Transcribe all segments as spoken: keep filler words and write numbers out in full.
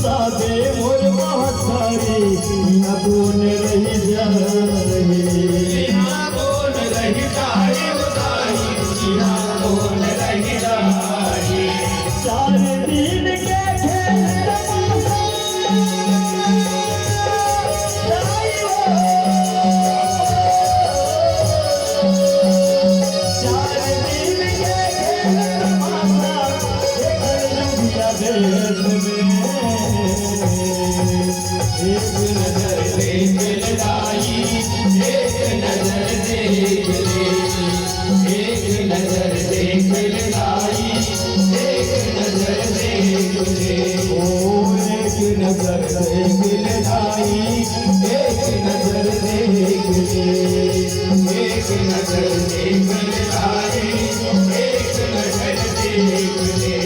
दे मोर महतारी, इहाँ कोन रहि जाही? इहाँ कोन रहि जाही ओ दाई? इहाँ कोन रहि जाही? चार दिन के खेल तमाशा, दाई हो। चार दिन के खेल तमाशा, एक जुगिया देश में। एक नजर देख ले दाई, एक नजर देख ले, एक नजर देख ले दाई, एक नजर देख ले। ओ एक नजर देख ले दाई, एक नजर देख ले, एक नजर देख ले दाई, एक नजर देख ले।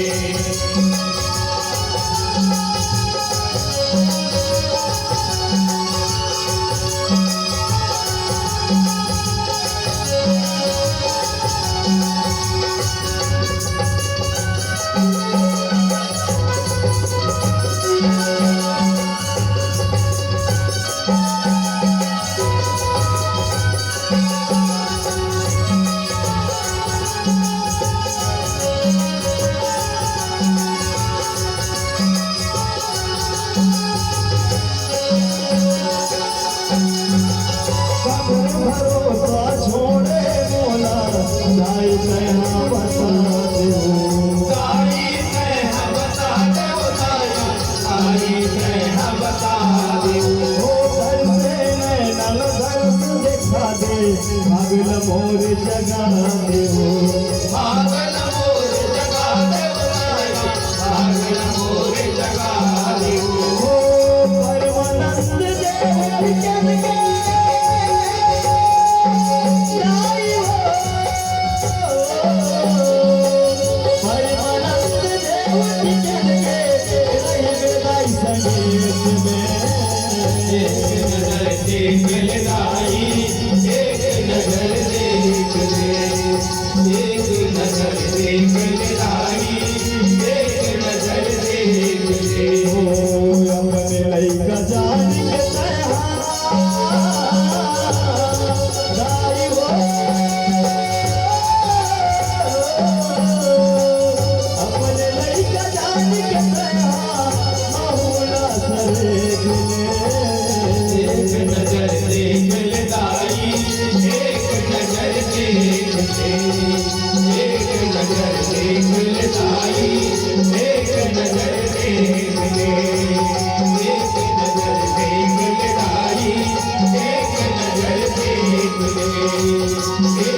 काकर भरोसा छोड़े मोला, दाई तैं हा बता देहू। दाई तैं हा बता देहू, दाई, दाई तैं हा बता देहू। ओ दरसे नैना ल दरस देखा दे, भाग ल मोर जगा देहू। भाग ल मोर जगा देहू, दाई, भाग ल मोर जगा देहू। ओ परमानंद देव के एक नजर देख ले दाई, एक नजर देख ले, एक नजर देख ले दाई, एक नजर देख ले। ओ अपने लइका जान के तैं हा दाई हो, अपने लइका जान के तैं हा, महू ला सरेग ले। एक नजर देख ले दाई, एक नजर देख ले, एक नजर देख ले दाई, एक नजर देख ले, एक नजर देख ले दाई, एक नजर देख ले।